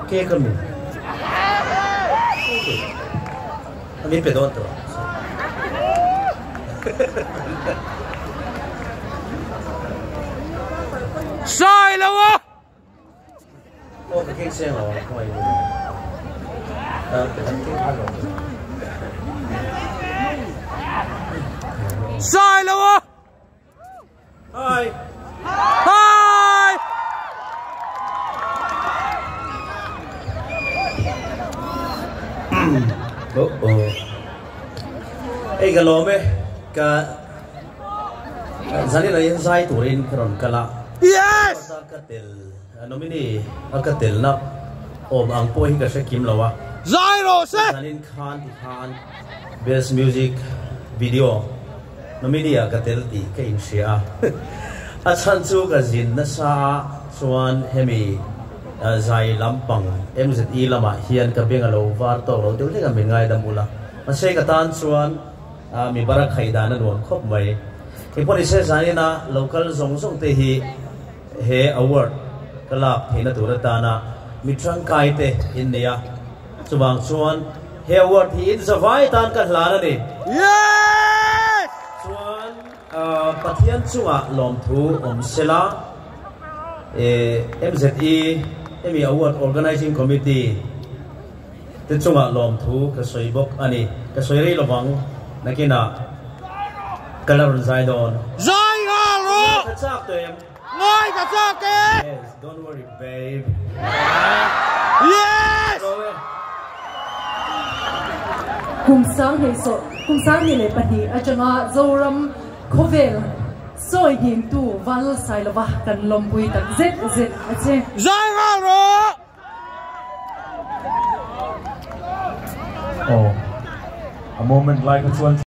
Cake ami? Ami pe dawn tawh. Sai lo a! Aw ka cake seng lo a khawngaih in. Sai lo a! Hi! Hi! Oh oh. Ei ka lawm e. Ka Zanina in zai turin ka rawn kal a. Yes! Ka tel nominee a ka telna awm ang pawh hi ka hre kim lo a. Zai rawh se! Zanin khan ti khan best music video Nominee ah ka tel tih ka inhria a, a chhan chu ka zin nasa a, chuan hemi zai lampang MZE lamah hian ka beng a lo var tawk lo deuh hlek a, min ngaidam ula. Mahse ka tan chuan mi bara khaih dan a nuam khawp mai. Engpawhnise zanin-a local zawng zawng te hi he award ka lak theihna tur atana mi tangkai te in nei a, Chuvang chuan he award hi in zavai tan ka hlan a ni. Yes! Chuan Pathian chungah lawmthu awm sela, MZE hemi award organizing committee te chungah lawmthu ka sawi bawk a ni. Ka sawi rei lovang, nakinah ka la rawn zai dawn. Zai nghal rawh! Ka chak tawh em? Ngai ka chak e! Yes, don't worry babe. Yes! Kum sang hnih sawh, kum sang hnih leh pahnih atanga Zoram khawvel sawi hnimtu Vanlalsailova kan lawmpui tak zet zet a che. Zai nghal rawh! Aw, a moment lai kha chuan.